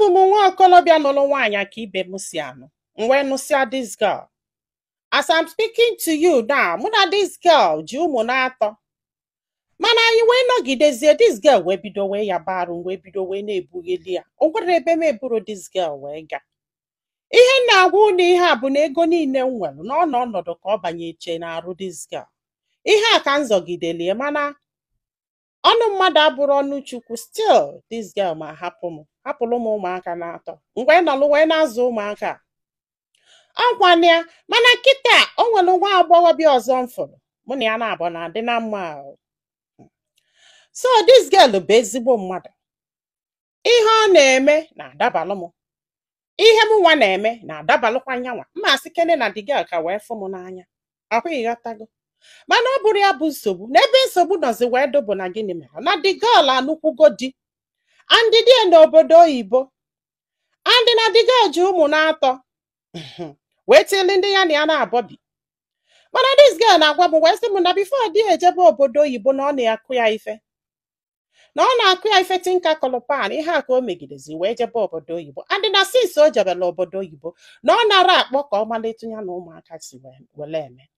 Abụ m nwa okolobịa nụrụ nwaanyị ka ibe m si anụ. M wee nụsịa this girl. As I'm speaking to you now, mụ na this girl ji ụmụ na-atọ. Mana anyị wee nọgidezie, this girl wee bido wee yaba arụ, wee bido wee na-ebugheli ya. O nwere ebe m eburu this girl wee gaa. Ihe m na-agwa unu ihe a bụ na ego niile m nwere na ọ nọ ọnọdụ ka ọ banye eche na-arụ this girl. Ihe a ka m zọgidelie, mana ọnụ mmadụ abụrụ ọnụ Chukwu. Still this girl ma hapụ m, hapụrụ m ụmụaka na-atọ. Mgbe nọlụ wee na-azụ ụmụaka a, ọkwana ya. Mana kịta o nwere nwa agbọghọbịa ọzọ m fụrụ, mụ na ya na-abụ na-adị na mma ahụ. So this girl bụ ezigbo mmadụ. Ihe ọ na-eme na-adabalụ m, ihe m nwa na-eme na-adabalụkwa nyanwa. Mma asị kene na the girl ka wee fụ m n'anya akwa, ịghọtago? Mana ọ bụrụ ya bụ nsogbu, na ebe nsogbu nọzi wee dụ bụ na gịnị mere na the girl anụkwugo di, and di ya n'obodo oyibo, and na the girl ji ụmụ na-atọ wee tili ndị ya na ya na-abọbi. Mana this girl na-agwa m wee sị m na before di ya ejebe obodo oyibo, na ọ na-akụ ya ife, na ọ na-akụ ya ife tinka kọlụpan. Ihe a ka o megidezi wee jebe obodo oyibo, and na since o jebela obodo oyibo, na ọ nara akpọ ka ọ mara etu ya na ụmụaka si wele eme.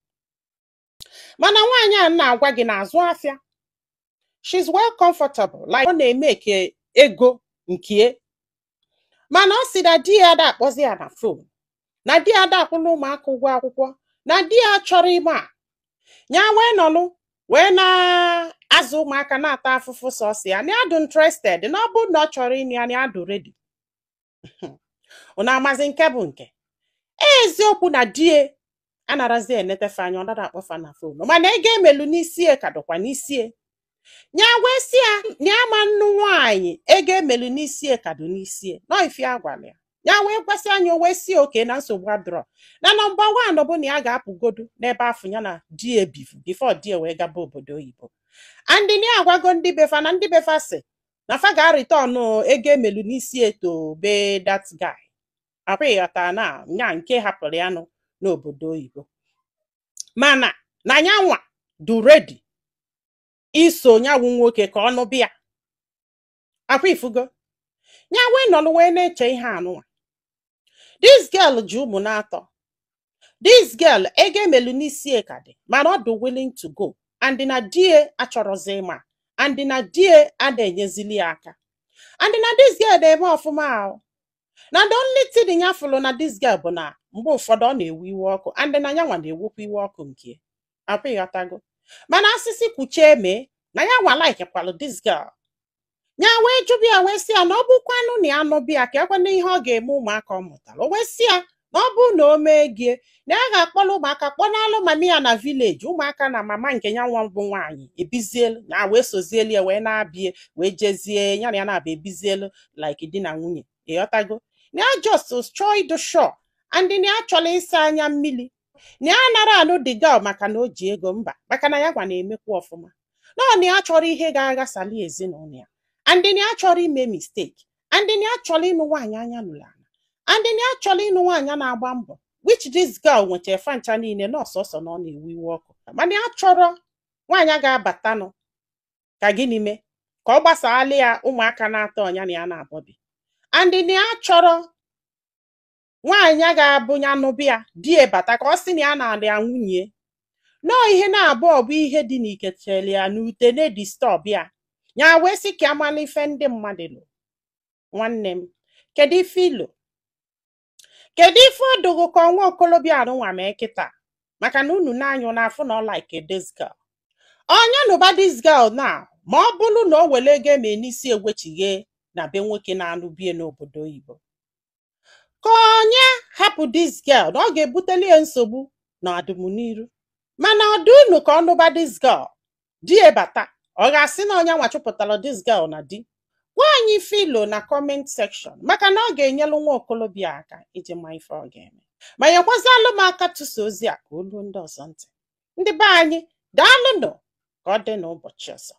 Mana nwaanyị a na-agwa gị na-azụ afịa, she's well comfortable, like ọ na-eme ke ego nke. Mana ọ sị na di ya ada akpọzi ya na phone, na di ya ada akwụla ụmụaka ụgwọ akwụkwọ, na di ya chọrọ ime a ya wee nọlụ wee na-azụ ụmụaka na-ata afụfụ sọsọ ya, na ya dụ interested, na ọ bụ na ọ chọrọ ịnụ ya, na ya dụ ready. Unu amazi nke bụ nke eziokwu na di ya anarazi enetefe anya, ọ nara akpọfa na phone, mana ego emelu n'isi ya ka dịkwa n'isi ya. Nya wee sị ya na ya ma nnu nwaanyị ego emelu n'isi ya ka dị n'isi ya nọ ife a gwara ya. Ya wee gwasị anya, o wee si oke na nsogbu adọrọ, na number one bụ na ya ga-apụgodu n'ebe afọ ya na di ya ebifu before di ya wee gaba obodo oyibo. And na ya agwago ndị befa, na ndị befa si na fa ga-return ego emelu n'isi eto be that guy akwa, ịghọta? Na nya nke hapụrụ ya nụ n'obodo oyibo, mana na ya nwa du ready iso nyanwụ nwoke ka ọ nụbịa akwa. Ifugo ya wee nọrọ wee na-eche ihe anụnwa. This girl ji ụmụ na-atọ, this girl ego emelu n'isi ka dị, mana ọ dị willing to go, and na die achọrọzi ịma, and na die ada enyezili ya aka, and na this girl na-eme ọfụma ahụ. Na the only thing ya fụrụ na this girl bụ na mgbe ụfọdụ ọ na-ewe iwe ọkụ, and na ya nwa na-ewekwa iwe ọkụ nke akwa, ịghọtago? Mana asịsị kwuchie mee na ya nwa like kwalụ this girl. Ya wee jụbịa ya wee sị ya na ọ bụkwanụ na ya nụbịa ka ekwana ihe ọ ga-eme ụmụaka ọ mụtara. O wee sị ya na ọ bụrụ na o mee gie, na ya ga-akpọrọ ụmụaka kpọnalụ mami ya na village, ụmụaka na mama nke ya nwa bụ nwaanyị ebizielu na wee sozielu ya wee na-abịa wee jezie ya na ya na-abịa ebizielu like di na nwunye, ịghọtago? Na ya just chọọ ịdụ sure, and na ya chọrọ ịsa anya mmiri, na ya nara anụ the girl maka na o ji ego, mba, maka na ya gwa na-emekwa ọfụma, na ọ na ya chọrọ ihe ga-aghasali ezinụlọ ya, and na ya chọrọ ime mistake, and na ya chọrọ ịnụ nwaanyị anya lụrụ ala, and na ya chọrọ ịnụ nwaanyị na-agba mbọ, which this girl nwetara fancha niile na ọsọsọ na ọ na-ewe iwe ọkụ. Mana ya chọrọ nwaanyị ga-abatanụ ka gịnị mee ka ọ gbasala ya ụmụaka na-atọ ọnya na ya na-abọbi, and na ya chọrọ nwaanyị ga-abụ ya nụbịa di bata ka ọ sị na ya na-alụ ya nwunye nọọ. Ihe na-abụọ bụ ihe dị n'ikechele ya n'ute na-e disturb ya. Ya wee sị ka amala ife ndị mmadụ lụ. Nwanne m, kedu ife ilo? Kedu ife ọdụgụ ka ọnwa okolobịa anụnwa mee kịta? Maka na unu na-anyụ n'afọ na ọ like this girl, onye nụba this girl na ma ọ bụrụ na o were ego eme n'isi egwechighe na be nwoke na-anụ bie n'obodo oyibo, ka onye hapụ this girl na ọ ga-ebuteli ya nsogbu na ọdịmuniru. Mana ọ dị unu ka ọ nụba this girl, di bata, ọ ga-asị na onye nwa chụpụtara this girl na di nwaanyị? Filo na comment section, maka na ọ ga-enyelu nwa okolobịa aka iji ma ife ọ ga-eme, ma nyekwazalụ m aka tụsa ozi a ka olu ndị ọzọ ntị. Ndị be anyị, daalụnụ. Ka ọ dị n'ụbọchị ọzọ.